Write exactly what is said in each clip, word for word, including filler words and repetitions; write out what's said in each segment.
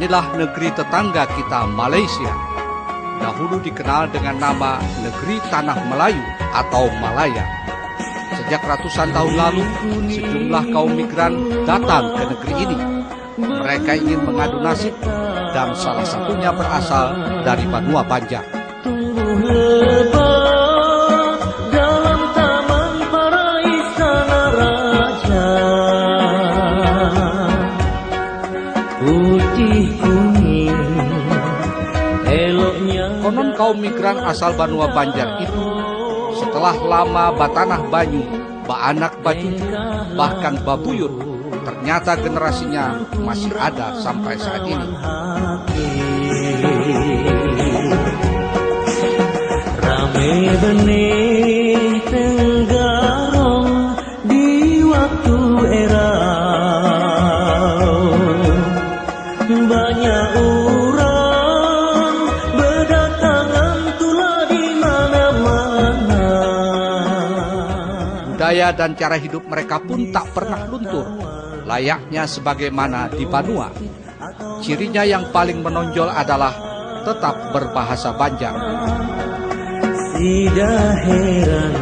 Inilah negeri tetangga kita, Malaysia. Dahulu dikenal dengan nama Negeri Tanah Melayu atau Malaya. Sejak ratusan tahun lalu, sejumlah kaum migran datang ke negeri ini. Mereka ingin mengadu nasib dan salah satunya berasal dari Banua Banjar. Tumbuh lebat dalam taman para istana raja. Putih kuning eloknya. Konon kaum migran asal Banua Banjar itu setelah lama batanah banyu, baanak bacucu, bahkan babuyut, ternyata generasinya masih ada sampai saat ini. Rame benih tenggarong di waktu erau. Banyak orang berdatangan tulah di mana-mana. Budaya dan cara hidup mereka pun tak pernah luntur, layaknya sebagaimana di Banua. Cirinya yang paling menonjol adalah tetap berbahasa Banjar. Sida heran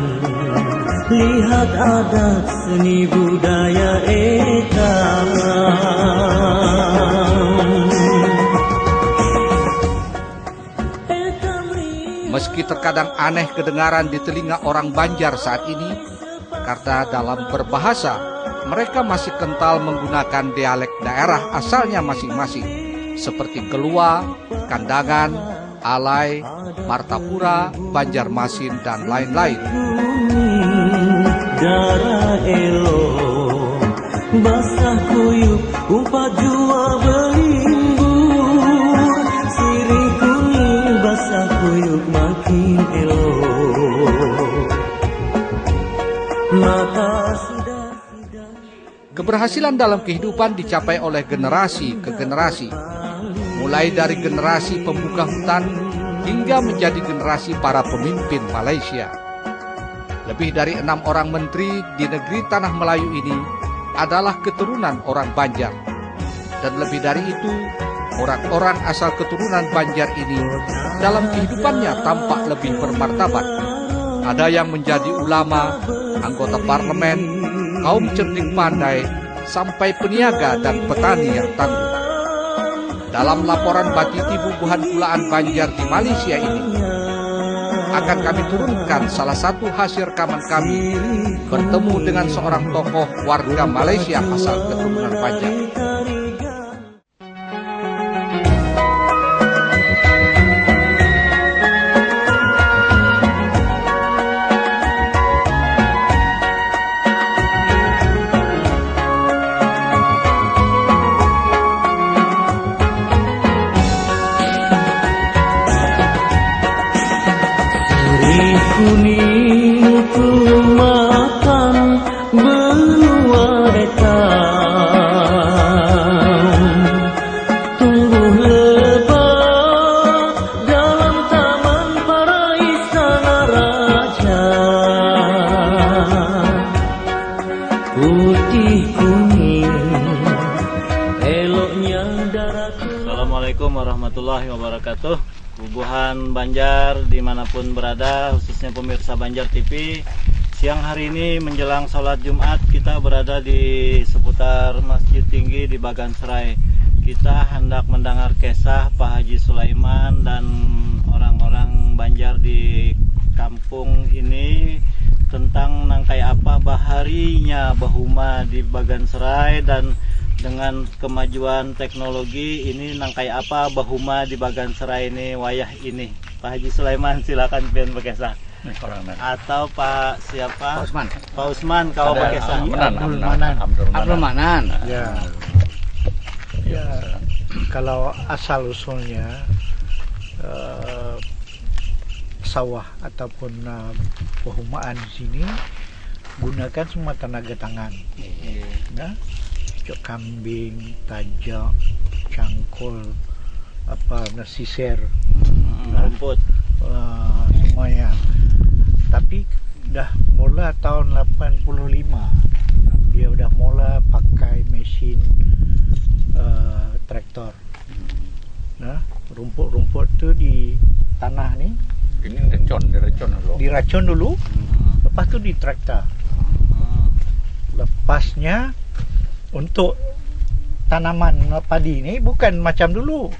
lihat adat seni budaya eta. Meski terkadang aneh kedengaran di telinga orang Banjar saat ini, karena dalam berbahasa, mereka masih kental menggunakan dialek daerah asalnya masing-masing, seperti Kelua, Kandangan, Alai, Martapura, Banjarmasin, dan lain-lain. Darah elo, basah kuyup, umpat jua belimbur. Sirih kuning, basah kuyup, makin elo. Mata sudah. Keberhasilan dalam kehidupan dicapai oleh generasi ke generasi, mulai dari generasi pembuka hutan hingga menjadi generasi para pemimpin Malaysia. Lebih dari enam orang menteri di negeri Tanah Melayu ini adalah keturunan orang Banjar. Dan lebih dari itu, orang-orang asal keturunan Banjar ini dalam kehidupannya tampak lebih bermartabat. Ada yang menjadi ulama, anggota parlemen, kaum cerdik pandai, sampai peniaga dan petani yang tangguh. Dalam laporan Batiti Bubuhan Kulaan Banjar di Malaysia ini, akan kami turunkan salah satu hasil rekaman kami bertemu dengan seorang tokoh warga Malaysia asal keturunan Banjar. Sirih kuning tumatan Benua etam tumbuh lebat dalam taman para istana raja. Putih kuning eloknya darat. Assalamualaikum warahmatullahi wabarakatuh. Bubuhan Banjar dimanapun berada, khususnya pemirsa Banjar T V. Siang hari ini menjelang sholat Jumat, kita berada di seputar Masjid Tinggi di Bagan Serai. Kita hendak mendengar kisah Pak Haji Sulaiman dan orang-orang Banjar di kampung ini tentang nangkai apa baharinya bahuma di Bagan Serai dan dengan kemajuan teknologi ini nangkai apa bahuma di Bagan Serai ini wayah ini. Pak Haji Sulaiman, silakan pian berkisah. Nih, orang mana? Atau Pak siapa? Pak Usman. Pak Usman, kau ada berkisah. Manan, Abdul Manan. Abdul Manan. Abdul Manan. Ya. Ya, kalau asal usulnya, eh, sawah ataupun, eh, pehumaan di sini gunakan semua tenaga tangan. Iya. Nah, cok kambing, tajak, cangkul, apa, nah, siser, hmm, nah, rumput, eh, semuanya. Tapi dah mula tahun lapan puluh lima, dia udah mula pakai mesin, eh, traktor. Rumput-rumput tu di tanah ni. Ini racun, diracun dulu. Diracun dulu. Hmm. Lepas tu ditraktor. Hmm. Lepasnya untuk tanaman padi ni bukan macam dulu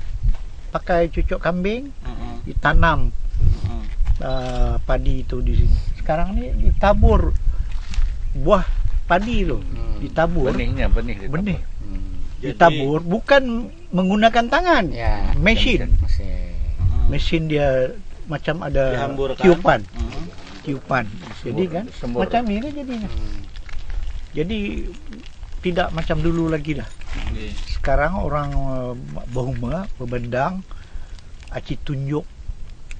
pakai cucuk kambing, hmm, ditanam, hmm, uh, padi itu di sini. Sekarang ni ditabur buah padi tu, hmm, ditabur. Benihnya, benih ditabur. Benih. Hmm. Ditabur bukan menggunakan tangan. Ya. Mesin. Mesin. Mesin dia macam ada tiupan. Hmm. Tiupan. Jadi kan macam ini jadinya. Hmm. Jadi tidak macam dulu lagi lah. Oke. Sekarang orang, eh, bahuma, bebendang, aci tunjuk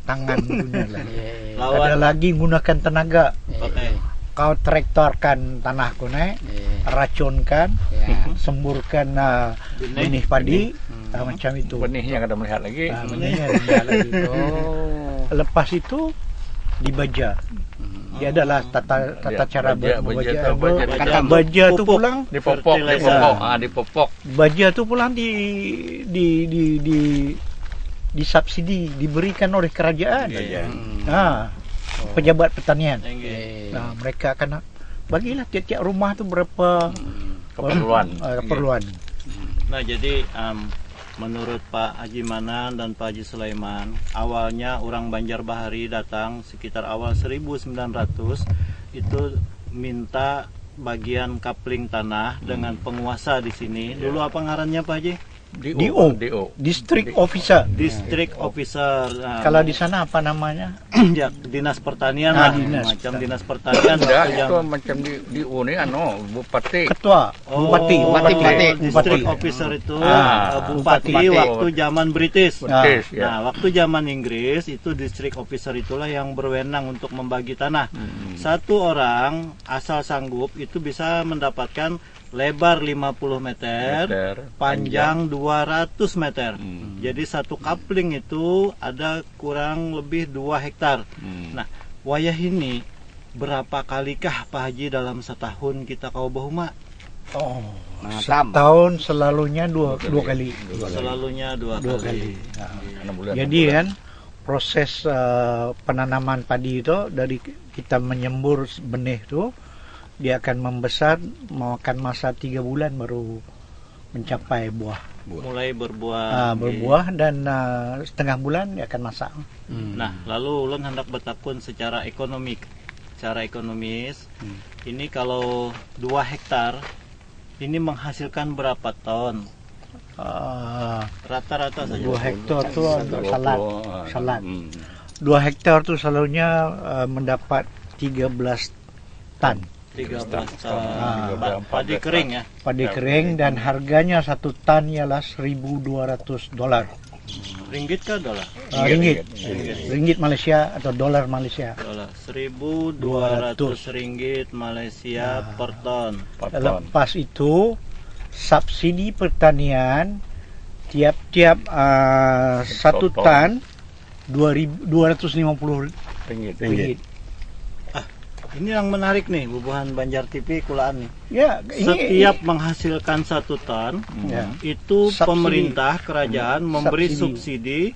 tangan dunia lah. Iya, iya. Lawan. Ada lagi gunakan tenaga. Iya, oke, iya. Kau traktorkan tanahku, ne, iya, racunkan, iya, semburkan, ah, benih, benih padi, hmm, ah, macam itu. Benihnya kada melihat lagi. Ah, benihnya kada melihat lagi. Oh. Lepas itu dibaja. Hmm. Dia adalah tata, tata cara baja, baja, baja tu, baja tu pulang dipopok, fertilizer. Dipopok, ah, dipopok. Baja tu pulang di, di, di, di, disubsidi, diberikan oleh kerajaan. Iya. Hmm. Ah, oh, pejabat pertanian. Inggih. Nah, mereka akan bagilah tiap-tiap rumah tu berapa, hmm, keperluan. Eh, keperluan. Nah, jadi, em, menurut Pak Haji Manan dan Pak Haji Sulaiman, awalnya orang Banjar Bahari datang sekitar awal seribu sembilan ratus, itu minta bagian kapling tanah, hmm, dengan penguasa di sini. Iya. Dulu apa ngarannya, Pak Haji? D O, D O. D O. District, D O, officer. District officer. Nah, kalau di sana apa namanya? Ya, dinas pertanian lah, macam dinas pertanian. Nah, dinas pertanian. Enggak, waktu itu jam- macam di, D O ni, anu, bupati. Ketua. Oh, bupati, bupati, bupati. District officer itu, ah, eh, bupati, bupati waktu zaman British. British, ya. Nah, waktu zaman Inggris itu district officer itulah yang berwenang untuk membagi tanah. Hmm. Satu orang asal sanggup itu bisa mendapatkan lebar lima puluh meter, meter, panjang dua ratus meter. Hmm. Jadi satu kapling itu ada kurang lebih dua hektar. Hmm. Nah, wayah ini berapa kalikah, Pak Haji, dalam setahun kita kawa bahuma? Oh, nah, setahun selalunya dua, dua kali. Dua kali. Selalunya dua kali. Dua kali. Nah. Enam bulan, jadi enam bulan. Kan, proses, eh, penanaman padi itu dari kita menyembur benih tu, dia akan membesar, memakan masa tiga bulan baru mencapai buah. Buah. Mulai berbuah. Ah, berbuah dan, ah, setengah bulan dia akan masak. Hmm. Nah, lalu ulun hendak bertakun secara ekonomi, secara ekonomis. Hmm. Ini kalau dua hektar, ini menghasilkan berapa ton? Ah, rata-rata saja. Dua hektar tu untuk salad. Dua puluh, ah, salad. Hmm. Dua hektar tu selalunya, ah, mendapat tiga belas tan. Tiga belas ton. Ah. Tiga belas ton. Padi kering ya? Padi kering dan harganya satu tan ialah seribu dua ratus dolar. Ringgit kah dolar? Ah, ringgit. Ringgit. Ringgit Malaysia atau dolar Malaysia. Dolar. Seribu dua ratus ringgit Malaysia per ton. Per ton. Lepas itu, subsidi pertanian tiap-tiap, ah, satu ton, dua ribu, dua ratus lima puluh ringgit. Ringgit. Ah, ini yang menarik nih, bubuhan Banjar T V kulaan nih. Ya, ini setiap menghasilkan satu ton, hmm, ya, itu subsidi, pemerintah, kerajaan memberi subsidi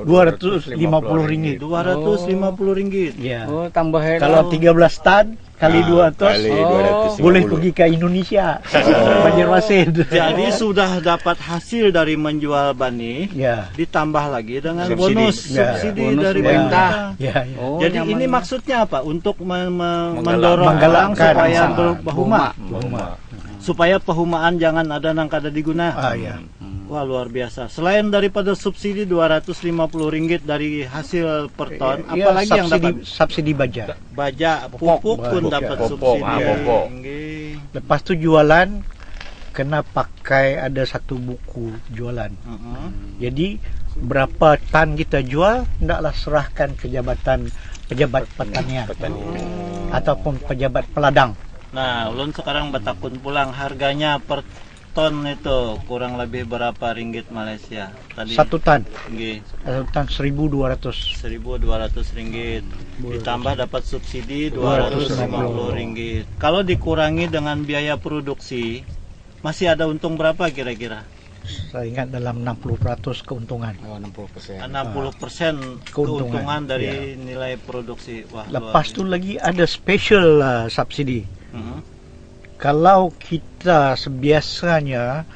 dua ratus lima puluh ringgit. Dua ratus lima puluh ringgit. Ya. Oh, tambah ya. Kalau tiga belas ton kali dua ratus, ah, kali dua ratus lima puluh, boleh pergi ke Indonesia. Banjarmasin. Jadi sudah dapat hasil dari menjual benih, ya, ditambah lagi dengan subsidi. Bonus, ya, subsidi dari pemerintah. Ya, ya. Oh, jadi ini maksudnya apa? Untuk me-, me-, mendorong orang supaya bahuma. Bahuma. Supaya pehumaan jangan ada nang kada diguna. Ah, ya. Hmm. Wah, luar biasa. Selain daripada subsidi dua ratus lima puluh ringgit dari hasil per ton, iya, apalagi yang dapat? Subsidi baja. Baja, pupuk pun dapat subsidi. Pupuk, ah, pupuk. Inggih. Lepas tu jualan, kena pakai ada satu buku jualan. Mm-mm. Jadi, berapa tan kita jual, hendaklah serahkan ke jabatan pejabat pertanian. Pertanian. Ataupun pejabat peladang. Nah, ulun sekarang batakun pulang, harganya per ton itu kurang lebih berapa ringgit Malaysia tadi? Satu tan. Nggih. Satu tan seribu dua ratus. Seribu dua ratus ringgit. Ditambah dapat subsidi dua ratus lima puluh ringgit. Kalau dikurangi dengan biaya produksi, masih ada untung berapa kira-kira? Saya ingat dalam enam puluh peratus keuntungan. Oh, enam puluh persen. Enam puluh persen Keuntungan, keuntungan dari ya. Nilai produksi. Wah, Lepas luar tu lagi ada special uh, subsidi. Mhm. Kalau kita sebiasanya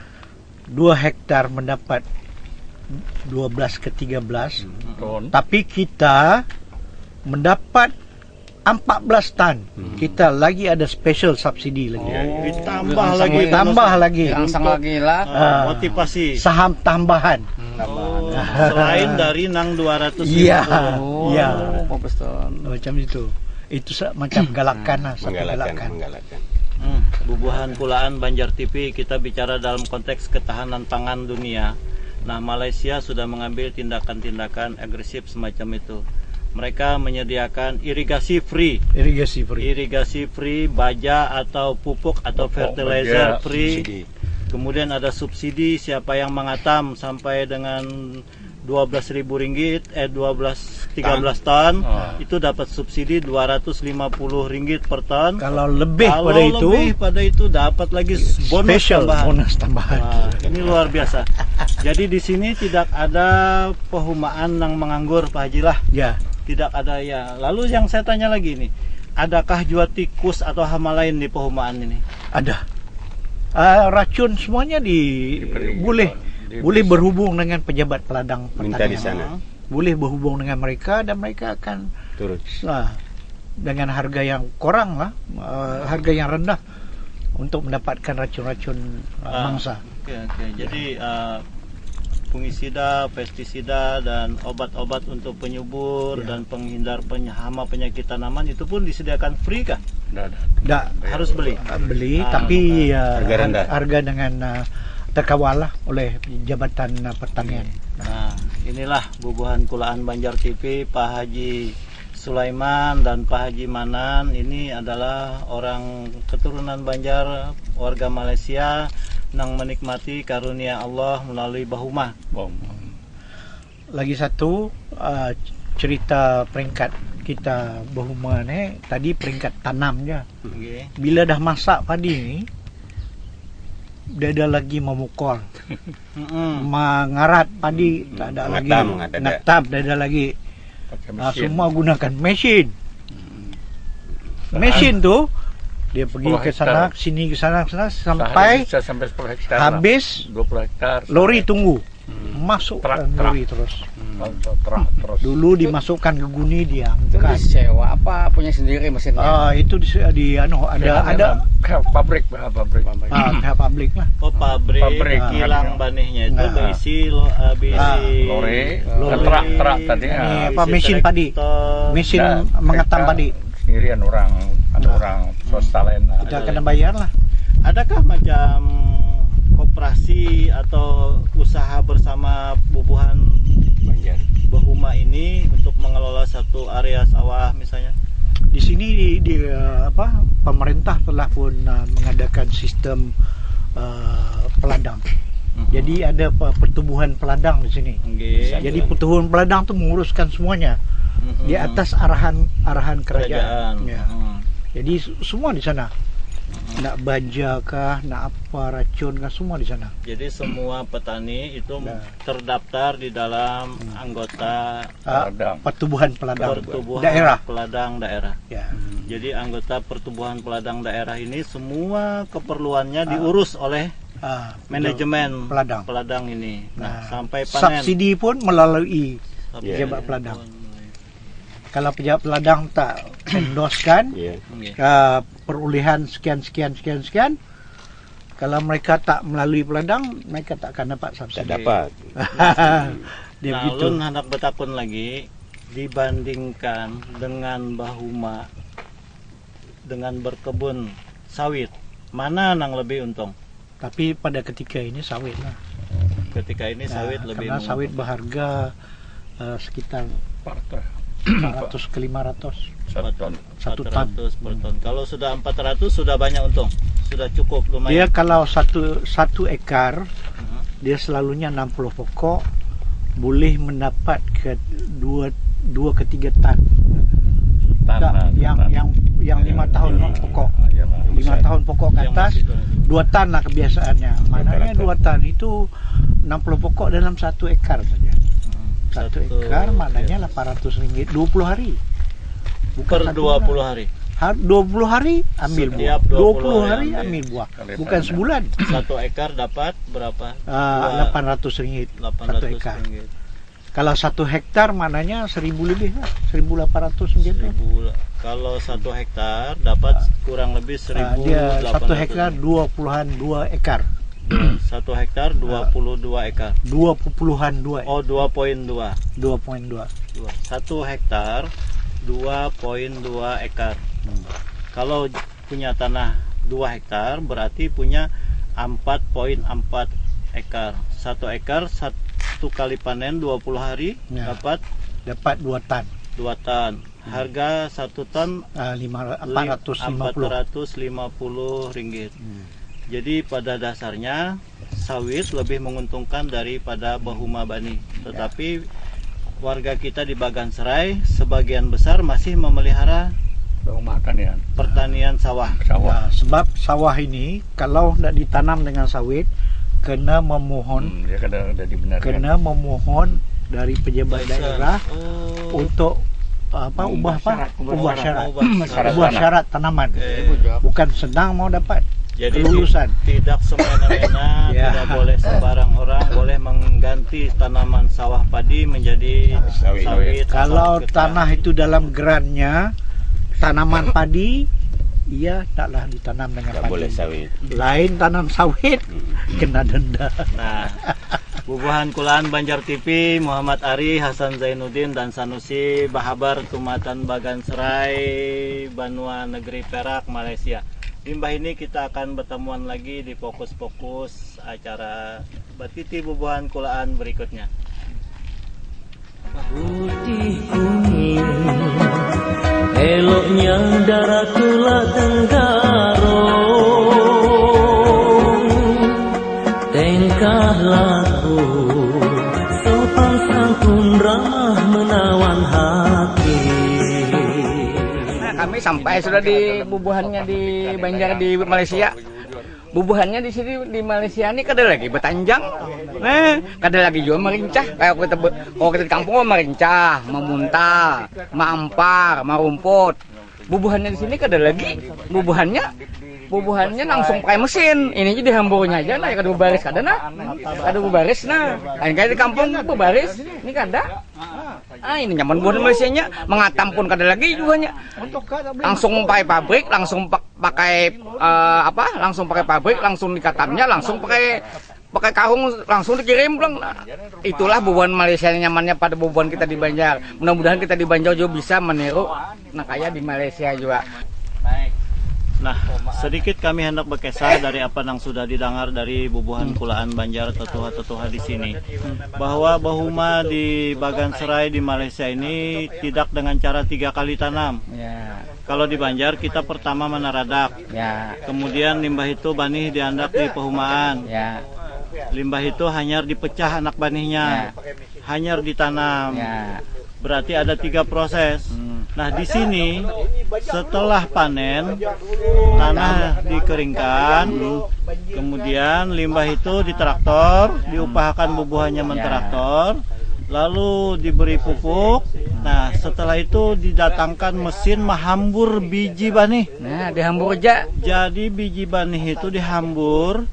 dua hektar mendapat dua belas ke tiga belas, Ton. Tapi kita mendapat empat belas tan. Kita lagi ada special subsidi lagi. Ditambah Langsung lagi Tambah bonusnya. lagi. Langsung lagi lah. Ah, Ah. Motivasi. Saham tambahan. Oh, selain dari nang dua ratus Iya. Oh, Iya. Bagus ton. Macam itu. Itu sa- macam galakan lah, satu Menggalakkan, galakan. menggalakkan. Hmm, bubuhan kulaan Banjar T V, kita bicara dalam konteks ketahanan pangan dunia. Nah, Malaysia sudah mengambil tindakan-tindakan agresif semacam itu. Mereka menyediakan irigasi free, Irigasi free. irigasi free, baja atau pupuk atau Pupuk, fertilizer baja, free. Subsidi. Kemudian ada subsidi, siapa yang mengatam sampai dengan dua belas ribu ringgit, eh dua belas tiga belas ton, Ah. itu dapat subsidi dua ratus lima puluh ringgit per ton. Kalau lebih Kalau pada itu, lebih pada itu dapat lagi bonus special tambahan. Bonus tambahan. Wah, ini luar biasa. Jadi di sini tidak ada pehumaan yang menganggur, Pak Haji lah. Ya, Tidak ada ya. Lalu yang saya tanya lagi ini, adakah jua tikus atau hama lain di pehumaan ini? Ada. Ah, racun semuanya di Diberi, boleh di- boleh berhubung dengan pejabat peladang Minta di pertanian. sana. Boleh berhubung dengan mereka dan mereka akan Turun. Nah, dengan harga yang kurang lah, eh, harga yang rendah untuk mendapatkan racun-racun eh, Ah, mangsa. Oke, oke. Jadi eh, fungisida, pestisida dan obat-obat untuk penyubur Ya. dan penghindar peny- hama penyakit tanaman itu pun disediakan free kah? Nggak ada. Nggak Harus beli. Beli Ah, tapi eh, Harga rendah. harga dengan eh, terkawal lah oleh jabatan eh, pertanian. Nah, inilah bubuhan kulaan Banjar T V, Pak Haji Sulaiman dan Pak Haji Manan. Ini adalah orang keturunan Banjar, warga Malaysia nang menikmati karunia Allah melalui bahuma. Bom. Lagi satu uh, cerita peringkat kita bahuma ni tadi peringkat tanam je. Oke. Bila dah masak padi ni, dia ada lagi memukul, Mm-mm. mengarat padi tak ada lagi, Ngetam ada. Ngetam tak ada lagi. Pakai Ah, mesin. Semua gunakan mesin. Mesin tu dia pergi Sepuluh ke sana, hektar. Sini ke sana, ke sana Sehari sampai bisa sampai sepuluh hektar lah. Habis Dua puluh hektar. Lori tunggu, Hmm. masuk Truk, dalam truk. Lori terus. Hmm, truk terus. Dulu dimasukkan ke guni, Itu diangkat. Disewa apa punya sendiri mesinnya? Ah, itu di, di anu ada ada Pihak pabrik, pihak pabrik. Ah, pihak pabrik lah. Oh, pabrik, Pabrik, kilang pabrik. Banihnya itu Nah. berisi lo, ah, berisi Ah. Lori, Lori. truk, truk tadi. Ini Ah. apa, mesin padi? Traktor. Mesin Nah, mengetam kita padi. Sendirian orang, ada orang swasta lain. Kita kena bayar lah. Adakah macam koperasi atau usaha bersama bubuhan Banjar. Bahuma ini untuk mengelola satu area sawah misalnya? Di sini di, di uh, apa, pemerintah telah pun uh, mengadakan sistem uh, peladang. Mhm. Jadi ada pe- pertubuhan peladang di sini. Nggih. Jadi pertubuhan peladang tu menguruskan semuanya Mhm. di atas arahan arahan kerajaan. Kerajaan. Ya. Mhm. Jadi su- semua di sana. Nak baja kah, nak apa, racun kah, semua di sana. Jadi semua petani itu Nah. terdaftar di dalam anggota Ah, Peladang. Pertubuhan peladang pertubuhan daerah. Peladang daerah. Ya. Jadi anggota pertubuhan peladang daerah ini semua keperluannya diurus oleh Ah, manajemen peladang. Peladang ini. Nah, Nah, sampai panen. Subsidi pun melalui Subsidi pejabat pun peladang. melalui. Kalau pejabat peladang tak endorsekan Iya. Nggih. uh, perolehan sekian sekian sekian sekian, kalau mereka tak melalui peladang, mereka tak akan dapat Tak subsidi. Dapat. Dia Nah, begitu. Ulun hendak bertakun lagi, dibandingkan dengan Bahuma, dengan berkebun sawit, mana nang lebih untung? Tapi pada ketika ini sawit lah. Ketika ini sawit Nah, lebih karena menguntungkan. Sawit berharga uh, sekitar Partai. empat ratus ke lima ratus Satu ton. satu ton. Empat ratus per ton. Kalau sudah empat ratus sudah banyak untung. Sudah cukup Dia lumayan. Kalau satu satu ekar, Mhm. dia selalunya enam puluh pokok, boleh mendapat ke dua dua ke tiga tan. Tanah, Tak, yang tanah. yang yang lima tahun pokok. Ah, yang Lima tahun pokok ke Yang atas, masih Dua tan lah kebiasaannya. Maknanya dua tan itu enam puluh pokok dalam satu ekar saja. Satu ekar maknanya delapan ratus ringgit dua puluh hari. Bukan per satu bulan. Dua puluh hari. Ha, dua puluh hari ambil buah. Setiap dua puluh hari ambil buah. Bukan sebulan. Satu ekar dapat berapa? Ah, delapan ratus ringgit satu ekar. Kalau satu hektar maknanya seribu lebih lah, seribu delapan ratus gitu. Seribu la-, kalau satu hektar dapat kurang lebih seribu delapan ratus. Ah, dia satu hektar dua puluhan dua ekar. Dua, satu hektar dua puluh dua ekar. Dua puluhan dua. Oh, dua poin dua. Dua poin dua. Dua. Satu hektar dua poin dua ekar. Hmm. Kalau punya tanah dua hektar, berarti punya empat poin empat ekar. Satu ekar, satu kali panen dua puluh hari, ya, dapat? Dapat dua tan. Dua tan. Hmm. Harga satu ton, ah, lima, empat ratus lima puluh. Empat ratus lima puluh ringgit. Hmm. Jadi, pada dasarnya, sawit lebih menguntungkan daripada bahuma banih. Ya. Tetapi warga kita di Bagan Serai sebagian besar masih memelihara bahuma tanian, pertanian sawah. Sawah. Ya, sebab sawah ini kalau tidak ditanam dengan sawit, kena memohon, hmm, dia kena, kena dibenarkan, kena memohon dari pejabat daerah, oh, untuk apa, ubah apa? Syarat, ubah syarat. Ubah syarat tanaman. Oke. Bukan senang mau dapat kelulusan. Jadi, tidak semena-mena, ya, tidak boleh sembarang orang boleh mengganti tanaman sawah padi menjadi sawit. Sawit. Kalau tanah itu dalam grantnya tanaman padi, iya, taklah ditanam dengan padi. Tidak boleh sawit. Lain tanam sawit, hmm, kena denda. Nah, bubuhan kulaan Banjar T V, Muhammad Ari, Hasan Zainuddin, dan Sanusi bahabar tumatan Bagan Serai, Banua Negeri Perak, Malaysia. Imbah ini kita akan bertemuan lagi di fokus-fokus acara Batiti Bubuhan Kulaan berikutnya. Putih kuning, eloknya darah tulah tenggarong, tingkah laku sopan santun ramah menawan hati. Nah, kami sampai sudah di bubuhannya di Banjar di Malaysia. Bubuhannya di sini di Malaysia ni kada lagi betanjang. Nah, kada lagi jua merincah. Kayak kita be-, kalau kita di kampung mah merincah, memuntal, maampar, marumput. Bubuhannya di sini kada lagi. Bubuhannya, bubuhannya langsung pakai mesin. Ini aja dihamburnya aja nah, kada bebaris kada nah. Kada bebaris nah. Lain kayak di kampung bebaris. Ini kada. Ah, ini nyaman buhan Malaysianya, mengatam pun kada lagi juanya. Langsung pakai pabrik, langsung pak-, pakai, eh, apa? Langsung pakai pabrik, langsung dikatamnya, langsung pakai, pakai karung, langsung dikirim pulang. Nah, itulah bubuhan Malaysia nyamannya pada bubuhan kita di Banjar. Mudah-mudahan kita di Banjar juga bisa meniru nah kaya di Malaysia juga. Nah, sedikit kami hendak berkisah dari apa yang sudah didengar dari bubuhan kulaan Banjar tetuha-tetuha di sini, bahwa bahuma di Bagan Serai di Malaysia ini tidak dengan cara tiga kali tanam. Ya. Kalau di Banjar kita pertama menaradak, ya, kemudian limbah itu banih diandak di pehumaan, ya, limbah itu hanyar dipecah anak banihnya. Ya. Hanyar ditanam. Ya. Berarti ada tiga proses. Hmm. Nah, di sini setelah panen, tanah dikeringkan, kemudian limbah itu ditraktor, diupahakan bubuhannya mentraktor, lalu diberi pupuk. Nah, setelah itu didatangkan mesin mahambur biji banih. Nah, dihambur aja. Jadi biji banih itu dihambur,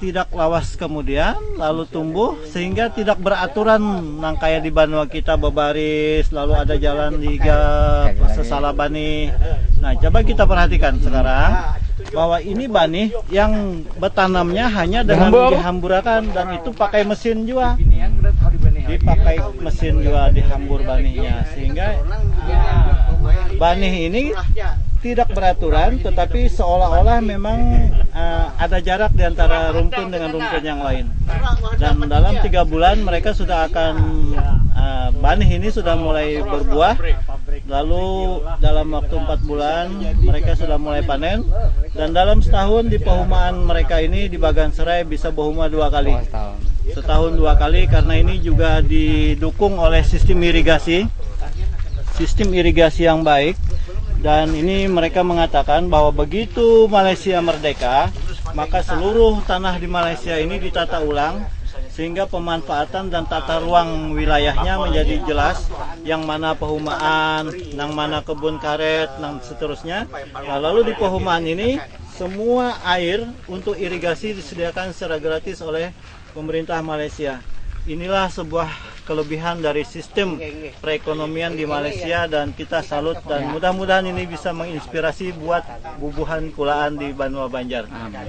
tidak lawas kemudian lalu tumbuh sehingga tidak beraturan nang kaya di banua kita bebaris, lalu ada jalan tiga sesala banih. Nah, coba kita perhatikan sekarang bahwa ini banih yang betanamnya hanya dengan dihambur, dihamburakan, dan itu pakai mesin jua. Dipakai mesin jua dihambur banihnya, sehingga banih ini tidak beraturan, tetapi seolah-olah memang, eh, ada jarak di antara rumpun dengan rumpun yang lain. Dan dalam tiga bulan mereka sudah akan, eh, banih ini sudah mulai berbuah, lalu dalam waktu empat bulan mereka sudah mulai panen, dan dalam setahun di pehumaan mereka ini di Bagan Serai bisa bahuma dua kali. Oh, setahun. Setahun dua kali karena ini juga didukung oleh sistem irigasi. Sistem irigasi yang baik Dan ini mereka mengatakan bahwa begitu Malaysia merdeka, maka seluruh tanah di Malaysia ini ditata ulang sehingga pemanfaatan dan tata ruang wilayahnya menjadi jelas, yang mana pehumaan, yang mana kebun karet, dan seterusnya. Nah, lalu di pehumaan ini semua air untuk irigasi disediakan secara gratis oleh pemerintah Malaysia. Inilah sebuah kelebihan dari sistem perekonomian di Malaysia dan kita salut dan mudah-mudahan ini bisa menginspirasi buat bubuhan kulaan di Banua Banjar. Amin.